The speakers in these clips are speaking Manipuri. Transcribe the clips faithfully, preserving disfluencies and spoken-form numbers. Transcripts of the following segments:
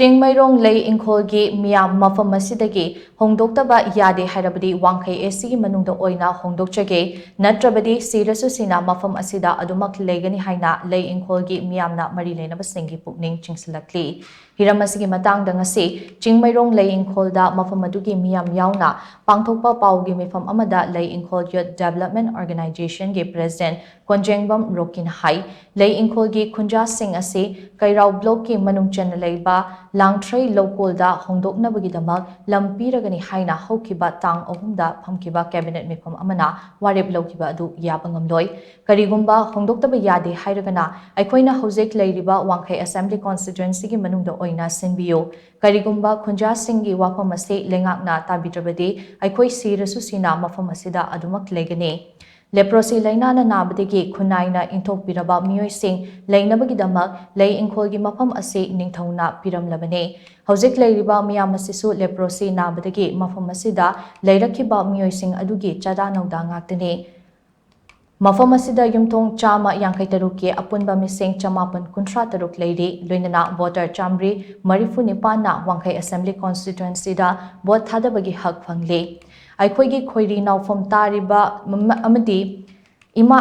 ꯆꯤꯡꯃꯩꯔꯣꯡ ꯂꯩ ꯏꯪꯈꯣꯜꯒꯤ ꯃꯤꯌꯥꯝ ꯃꯐꯝ ꯑꯁꯤꯗꯒꯤ ꯍꯣꯡꯗꯣꯛꯇꯕ ꯌꯥꯗꯦ ꯍꯥꯏꯔꯕꯗꯤ ꯋꯥꯡꯈꯩ ꯑꯦꯁꯤꯒꯤ ꯃꯅꯨꯡꯗ ꯑꯣꯏꯅ ꯍꯣꯡꯗꯣꯛꯆꯒꯦ, ꯅꯠꯇ꯭ꯔꯕꯗꯤ ꯁꯤꯔꯁꯨ ꯁꯤꯅ ꯃꯐꯝ ꯑꯁꯤꯗ ꯑꯗꯨꯃꯛ ꯂꯩꯒꯅꯤ ꯍꯥꯏꯅ ꯂꯩ ꯏꯪꯈꯣꯜꯒꯤ ꯃꯤꯌꯥꯝꯅ ꯃꯔꯤ ꯂꯩꯅꯕꯁꯤꯡꯒꯤ ꯄꯨꯛꯅꯤꯡ ꯆꯤꯡꯁꯤꯜꯂꯛꯂꯤ꯫ ꯍꯤꯔꯝ ꯑꯁꯤꯒꯤ ꯃꯇꯥꯡꯗ ꯉꯁꯤ ꯆꯤꯡꯃꯩꯔꯣꯡ ꯂꯩ ꯏꯪꯈꯣꯜꯗ ꯃꯐꯝ ꯑꯗꯨꯒꯤ ꯃꯤꯌꯥꯝ ꯌꯥꯎꯅ ꯄꯥꯡꯊꯣꯛꯄ ꯄꯥꯎꯒꯤ ꯃꯤꯐꯝ ꯑꯃꯗ ꯂꯩ ꯏꯪꯈꯣꯜ Youth Development Organization ꯒꯤ President ꯀꯣꯟꯖꯦꯡꯕꯝ ꯔꯣꯀꯤꯅ ꯍꯥꯏ, ꯂꯩ ꯏꯪꯈꯣꯜꯒꯤ ꯈꯨꯟꯖꯥꯁꯤꯡ ꯑꯁꯤ ꯀꯩꯔꯥꯎ block ꯀꯤ ꯃꯅꯨꯡ ꯆꯟꯅ ꯂꯩꯕ ꯂꯥꯡꯊ꯭ꯔꯩ ꯂꯧꯀꯣꯜꯗ ꯍꯣꯡꯗꯣꯛꯅꯕꯒꯤꯗꯃꯛ ꯂꯝ ꯄꯤꯔꯒꯅꯤ ꯍꯥꯏꯅ ꯍꯧꯈꯤꯕ ꯇꯥꯡ ꯑꯍꯨꯝꯗ ꯐꯝꯈꯤꯕ cabinet ꯃꯤꯐꯝ ꯑꯃꯅ ꯋꯥꯔꯦꯞ ꯂꯧꯈꯤꯕ ꯑꯗꯨ ꯌꯥꯕ ꯉꯝꯂꯣꯏ꯫ ꯀꯔꯤꯒꯨꯝꯕ ꯍꯣꯡꯗꯣꯛꯇꯕ ꯌꯥꯗꯦ ꯍꯥꯏꯔꯒꯅ ꯑꯩꯈꯣꯏꯅ ꯍꯧꯖꯤꯛ ꯂꯩꯔꯤꯕ ꯋꯥꯡꯈꯩ Assembly Constituency ꯒꯤ ꯃꯅꯨꯡꯗ ꯑꯣꯏꯅ ꯁꯤꯟꯕꯤꯌꯨ꯫ ꯀꯔꯤꯒꯨꯝꯕ ꯈꯨꯟꯖꯥꯁꯤꯡꯒꯤ ꯋꯥꯐꯝ ꯑꯁꯤ ꯂꯩꯉꯥꯛꯅ ꯇꯥꯕꯤꯗ꯭ꯔꯕꯗꯤ ꯑꯩꯈꯣꯏ ꯁꯤꯔꯁꯨ ꯁꯤꯅ ꯃꯐꯝ ꯑꯁꯤꯗ ꯑꯗꯨꯃꯛ ꯂꯩꯒꯅꯤ꯫ Leprosy ꯂꯩꯅꯥꯅ ꯅꯥꯕꯗꯒꯤ ꯈꯨꯟꯅꯥꯏꯅ ꯏꯟꯊꯣꯛꯄꯤꯔꯕ ꯃꯤꯑꯣꯏꯁꯤꯡ ꯂꯩꯅꯕꯒꯤꯗꯃꯛ ꯂꯩ ꯏꯪꯈꯣꯜꯒꯤ ꯃꯐꯝ ꯑꯁꯤ ꯅꯤꯡꯊꯧꯅ ꯄꯤꯔꯝꯂꯕꯅꯤ꯫ ꯍꯧꯖꯤꯛ ꯂꯩꯔꯤꯕ ꯃꯤꯌꯥꯝ ꯑꯁꯤꯁꯨ leprosy ꯅꯥꯕꯗꯒꯤ ꯃꯐꯝ ꯑꯁꯤꯗ ꯂꯩꯔꯛꯈꯤꯕ ꯃꯤꯑꯣꯏꯁꯤꯡ ꯑꯗꯨꯒꯤ ꯆꯥꯗꯥ ꯅꯧꯗꯥ ꯉꯥꯛꯇꯅꯤ꯫ ꯃꯐꯝ ꯑꯁꯤꯗ ꯌꯨꯝꯊꯣꯡ ꯆꯥꯝꯃ ꯌꯥꯡꯈꯩ ꯇꯔꯨꯛꯀꯤ ꯑꯄꯨꯟꯕ ꯃꯤꯁꯤꯡ ꯆꯃꯥꯄꯟ ꯀꯨꯟꯊ꯭ꯔꯥ ꯇꯔꯨꯛ ꯂꯩꯔꯤ, ꯂꯣꯏꯅꯅ voter ꯆꯥꯃꯔꯤ ꯃꯔꯤꯐꯨ ꯅꯤꯄꯥꯟꯅ ꯋꯥꯡꯈꯩ Assembly Constituency ꯗ vote ꯊꯥꯗꯕꯒꯤ ꯍꯛ ꯐꯪꯂꯤ꯫ ꯑꯩꯈꯣꯏꯒꯤ ꯈꯣꯏꯔꯤ ꯅꯥꯎꯐꯝ ꯇꯥꯔꯤꯕ ꯑꯃ-, ꯑꯃꯗꯤ ꯏꯃꯥ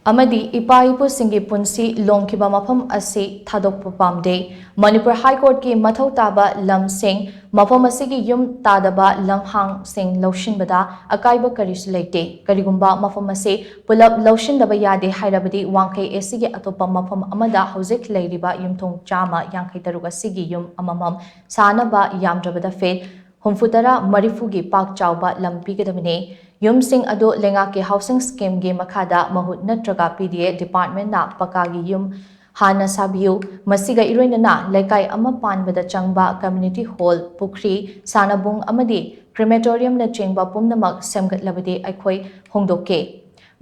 ꯑꯃꯗꯤ ꯏꯄꯥ ꯏꯄꯨꯁꯤꯡꯒꯤ ꯄꯨꯟꯁꯤ ꯂꯣꯡꯈꯤꯕ ꯃꯐꯝ ꯑꯁꯤ ꯊꯥꯗꯣꯛꯄ ꯄꯥꯝꯗꯦ꯫ ꯃꯅꯤꯄꯨꯔ High Court ꯀꯤ ꯃꯊꯧ ꯇꯥꯕ ꯂꯝꯁꯤꯡ, ꯃꯐꯝ ꯑꯁꯤꯒꯤ ꯌꯨꯝ ꯇꯥꯗꯕ ꯂꯝꯍꯥꯡꯁꯤꯡ ꯂꯧꯁꯤꯟꯕꯗ ꯑꯀꯥꯏꯕ ꯀꯔꯤꯁꯨ ꯂꯩꯇꯦ꯫ ꯀꯔꯤꯒꯨꯝꯕ ꯃꯐꯝ ꯑꯁꯤ ꯄꯨꯂꯞ ꯂꯧꯁꯤꯟꯗꯕ ꯌꯥꯗꯦ ꯍꯥꯏꯔꯕꯗꯤ ꯋꯥꯡꯈꯩ ꯑꯦꯁꯤꯒꯤ ꯑꯇꯣꯞꯄ ꯃꯐꯝ ꯑꯃꯗ ꯍꯧꯖꯤꯛ ꯂꯩꯔꯤꯕ ꯌꯨꯝꯊꯣꯡ ꯆꯥꯝꯃ ꯌꯥꯡꯈꯩ ꯇꯔꯨꯛ ꯑꯁꯤꯒꯤ ꯌꯨꯝ ꯑꯃꯃꯝ ꯁꯥꯅꯕ ꯌꯥꯝꯗ꯭ꯔꯕꯗ feet ꯍꯨꯝꯐꯨꯇꯔꯥ ꯃꯔꯤꯐꯨꯒꯤ ꯄꯥꯛ ꯆꯥꯎꯕ ꯂꯝ ꯄꯤꯒꯗꯕꯅꯤ꯫ ꯌꯨꯝꯁꯤꯡ ꯑꯗꯨ ꯂꯩꯉꯥꯛꯀꯤ housing scheme ꯒꯤ ꯃꯈꯥꯗ ꯃꯍꯨꯠ ꯅꯠꯇ꯭ꯔꯒ P D A department ꯅ ꯄꯀꯥꯒꯤ ꯌꯨꯝ ꯍꯥꯟꯅ ꯁꯥꯕꯤꯌꯨ꯫ ꯃꯁꯤꯒ ꯏꯔꯣꯏꯅꯅ ꯂꯩꯀꯥꯏ ꯑꯃ ꯄꯥꯟꯕꯗ ꯆꯪꯕ community hall, ꯄꯨꯈ꯭ꯔꯤ, ꯁꯥꯟꯅꯕꯨꯡ ꯑꯃꯗꯤ crematorium ꯅꯆꯤꯡꯕ ꯄꯨꯝꯅꯃꯛ ꯁꯦꯝꯒꯠꯂꯕꯗꯤ ꯑꯩꯈꯣꯏ ꯍꯣꯡꯗꯣꯛꯀꯦ꯫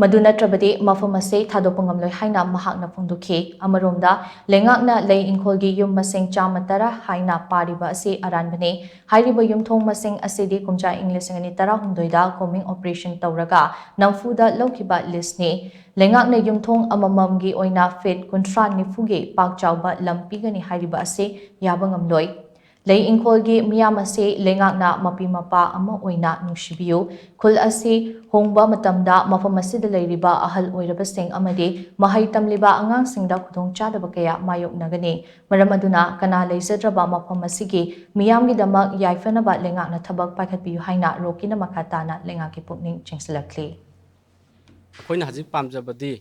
ꯃꯗꯨ ꯅꯠꯇ꯭ꯔꯕꯗꯤ ꯃꯐꯝ ꯑꯁꯤ ꯊꯥꯗꯣꯛꯄ ꯉꯝꯂꯣꯏ ꯍꯥꯏꯅ ꯃꯍꯥꯛꯅ ꯐꯣꯡꯗꯣꯛꯈꯤ꯫ ꯑꯃꯔꯣꯝꯗ, ꯂꯩꯉꯥꯛꯅ ꯂꯩ ꯏꯪꯈꯣꯜꯒꯤ ꯌꯨꯝ ꯃꯁꯤꯡ ꯆꯥꯝꯃ ꯇꯔꯥ ꯍꯥꯏꯅ ꯄꯥꯔꯤꯕ ꯑꯁꯤ ꯑꯔꯥꯟꯕꯅꯤ꯫ ꯍꯥꯏꯔꯤꯕ ꯌꯨꯝꯊꯣꯡ ꯃꯁꯤꯡ ꯑꯁꯤꯗꯤ ꯀꯨꯝꯖꯥ ꯏꯪ ꯂꯤꯁꯤꯡ ꯑꯅꯤ ꯇꯔꯥꯍꯨꯝꯗꯣꯏꯗ combing operation ꯇꯧꯔꯒ ꯅꯝꯐꯨꯗ ꯂꯧꯈꯤꯕ list ꯅꯤ꯫ ꯂꯩꯉꯥꯛꯅ ꯌꯨꯝꯊꯣꯡ ꯑꯃꯃꯝꯒꯤ ꯑꯣꯏꯅ feet ꯀꯨꯟꯊ꯭ꯔꯥ ꯅꯤꯐꯨꯒꯤ ꯄꯥꯛ ꯆꯥꯎꯕ ꯂꯝ ꯄꯤꯒꯅꯤ ꯍꯥꯏꯔꯤꯕ ꯑꯁꯤ ꯌꯥꯕ ꯉꯝꯂꯣꯏ꯫ ꯂꯩ ꯏꯪꯈꯣꯜꯒꯤ ꯃꯤꯌꯥꯝ ꯑꯁꯤ ꯂꯩꯉꯥꯛꯅ ꯃꯄꯤ ꯃꯄꯥ ꯑꯃ ꯑꯣꯏꯅ ꯅꯨꯡꯁꯤꯕꯤꯌꯨ꯫ ꯈꯨꯜ ꯑꯁꯤ ꯍꯣꯡꯕ ꯃꯇꯝꯗ ꯃꯐꯝ ꯑꯁꯤꯗ ꯂꯩꯔꯤꯕ ꯑꯍꯜ ꯑꯣꯏꯔꯕꯁꯤꯡ ꯑꯃꯗꯤ ꯃꯍꯩ ꯇꯝꯂꯤꯕ ꯑꯉꯥꯡꯁꯤꯡꯗ ꯈꯨꯗꯣꯡꯆꯥꯗꯕ ꯀꯌꯥ ꯃꯥꯌꯣꯛꯅꯒꯅꯤ꯫ ꯃꯔꯝ ꯑꯗꯨꯅ ꯀꯅꯥ ꯂꯩꯖꯗ꯭ꯔꯕ ꯃꯐꯝ ꯑꯁꯤꯒꯤ ꯃꯤꯌꯥꯝꯒꯤꯗꯃꯛ ꯌꯥꯏꯐꯅꯕ ꯂꯩꯉꯥꯛꯅ ꯊꯕꯛ ꯄꯥꯏꯈꯠꯄꯤꯌꯨ ꯍꯥꯏꯅ ꯔꯣꯀꯤꯅ ꯃꯈꯥ ꯇꯥꯅ ꯂꯩꯉꯥꯛꯀꯤ ꯄꯨꯛꯅꯤꯡ ꯆꯤꯡꯁꯤꯜꯂꯛꯂꯤ꯫ ꯑꯩꯈꯣꯏꯅ ꯍꯧꯖꯤꯛ ꯄꯥꯝꯖꯕꯗꯤ,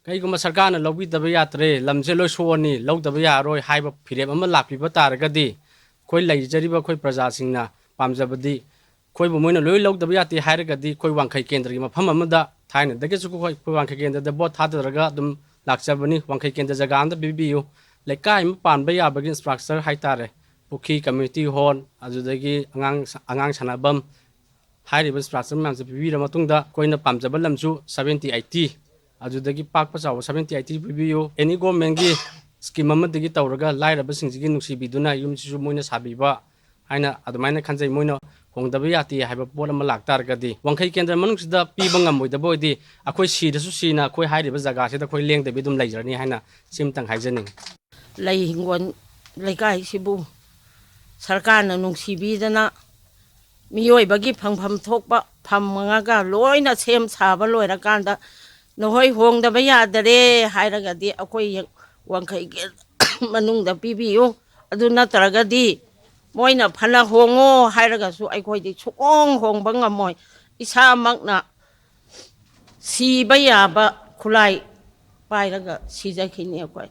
ꯀꯩꯒꯨꯝꯕ ꯁꯔꯀꯥꯔꯅ ꯂꯧꯕꯤꯗꯕ ꯌꯥꯗ꯭ꯔꯦ, ꯂꯝꯁꯦ ꯂꯣꯏ ꯁꯣꯛꯑꯅꯤ, ꯂꯧꯗꯕ ꯌꯥꯔꯣꯏ ꯍꯥꯏꯕ ꯐꯤꯔꯦꯞ ꯑꯃ ꯂꯥꯛꯄꯤꯕ ꯇꯥꯔꯒꯗꯤ, ꯑꯩꯈꯣꯏ ꯂꯩꯖꯔꯤꯕ ꯑꯩꯈꯣꯏ ꯄ꯭ꯔꯖꯥꯁꯤꯡꯅ ꯄꯥꯝꯖꯕꯗꯤ, ꯑꯩꯈꯣꯏꯕꯨ ꯃꯣꯏꯅ ꯂꯣꯏ ꯂꯧꯗꯕ ꯌꯥꯗꯦ ꯍꯥꯏꯔꯒꯗꯤ, ꯑꯩꯈꯣꯏ ꯋꯥꯡꯈꯩ ꯀꯦꯟꯗ꯭ꯔꯒꯤ ꯃꯐꯝ ꯑꯃꯗ, ꯊꯥꯏꯅꯗꯒꯤꯁꯨ ꯑꯩꯈꯣꯏ ꯑꯩꯈꯣꯏ ꯋꯥꯡꯈꯩ ꯀꯦꯟꯗ꯭ꯔꯗ ꯚꯣꯠ ꯊꯥꯗꯔꯒ ꯑꯗꯨꯝ ꯂꯥꯛꯆꯕꯅꯤ꯫ ꯋꯥꯡꯈꯩ ꯀꯦꯟꯗ꯭ꯔ ꯖꯒꯥ ꯑꯃꯗ ꯄꯤꯕꯤꯌꯨ, ꯂꯩꯀꯥꯏ ꯑꯃ ꯄꯥꯟꯕ ꯌꯥꯕꯒꯤ infrastructure ꯍꯥꯏꯇꯥꯔꯦ, ꯄꯨꯈ꯭ꯔꯤ, community hall, ꯑꯗꯨꯗꯒꯤ ꯑꯉꯥꯡ ꯑꯉꯥꯡ ꯁꯥꯟꯅꯐꯝ, ꯍꯥꯏꯔꯤꯕ infrastructure ꯃꯌꯥꯝꯁꯦ ꯄꯤꯕꯤꯔ ꯃꯇꯨꯡꯗ, ꯑꯩꯈꯣꯏꯅ ꯄꯥꯝꯖꯕ ꯂꯝꯁꯨ seventy eighty, ꯑꯗꯨꯗꯒꯤ ꯄꯥꯛꯄ ꯆꯥꯎꯕ seventy eighty ꯄꯤꯕꯤꯌꯨ꯫ Any government ꯀꯤ scheme ꯑꯃꯗꯒꯤ ꯇꯧꯔꯒ ꯂꯥꯏꯔꯕꯁꯤꯡꯁꯤꯒꯤ ꯅꯨꯡꯁꯤꯕꯤꯗꯨꯅ ꯌꯨꯝꯁꯤꯁꯨ ꯃꯣꯏꯅ ꯁꯥꯕꯤꯕ ꯍꯥꯏꯅ ꯑꯗꯨꯃꯥꯏꯅ ꯈꯟꯖꯩ꯫ ꯃꯣꯏꯅ ꯍꯣꯡꯗꯕ ꯌꯥꯗꯦ ꯍꯥꯏꯕ ꯄꯣꯠ ꯑꯃ ꯂꯥꯛꯇꯥꯔꯒꯗꯤ, ꯋꯥꯡꯈꯩ ꯀꯦꯟꯗ꯭ꯔ ꯃꯅꯨꯡꯁꯤꯗ ꯄꯤꯕ ꯉꯝꯃꯣꯏꯗꯕ ꯑꯣꯏꯗꯤ, ꯑꯩꯈꯣꯏ ꯁꯤꯔꯁꯨ ꯁꯤꯅ ꯑꯩꯈꯣꯏ ꯍꯥꯏꯔꯤꯕ ꯖꯒꯥꯁꯤꯗ ꯑꯩꯈꯣꯏ ꯂꯦꯡꯗꯕꯤ ꯑꯗꯨꯝ ꯂꯩꯖꯔꯅꯤ ꯍꯥꯏꯅ ꯁꯤꯃꯇꯪ ꯍꯥꯏꯖꯅꯤꯡꯉꯤ꯫ ꯂꯩ ꯍꯤꯡꯒꯣꯜ ꯂꯩꯀꯥꯏꯁꯤꯕꯨ ꯁꯔꯀꯥꯔꯅ ꯅꯨꯡꯁꯤꯕꯤꯗꯅ ꯃꯤꯑꯣꯏꯕꯒꯤ ꯐꯪꯐꯝ ꯊꯣꯛꯄ ꯐꯪꯉꯒ ꯂꯣꯏꯅ ꯁꯦꯝ ꯁꯥꯕ ꯂꯣꯏꯔꯀꯥꯟꯗ ꯅꯈꯣꯏ ꯍꯣꯡꯗꯕ ꯌꯥꯗꯔꯦ ꯍꯥꯏꯔꯒꯗꯤ ꯑꯩꯈꯣꯏ ꯋꯥꯡꯈꯩꯒꯤ ꯃꯅꯨꯡꯗ ꯄꯤꯕꯤꯌꯨ꯫ ꯑꯗꯨ ꯅꯠꯇ꯭ꯔꯒꯗꯤ ꯃꯣꯏꯅ ꯐꯅ ꯍꯣꯡꯉꯣ ꯍꯥꯏꯔꯒꯁꯨ ꯑꯩꯈꯣꯏꯗꯤ ꯁꯨꯛꯍꯣꯡ ꯍꯣꯡꯕ ꯉꯝꯃꯣꯏ꯫ ꯏꯁꯥꯃꯛꯅ ꯁꯤꯕ ꯌꯥꯕ ꯈꯨꯠꯂꯥꯏ ꯄꯥꯏꯔꯒ ꯁꯤꯖꯈꯤꯅꯤ ꯑꯩꯈꯣꯏ꯫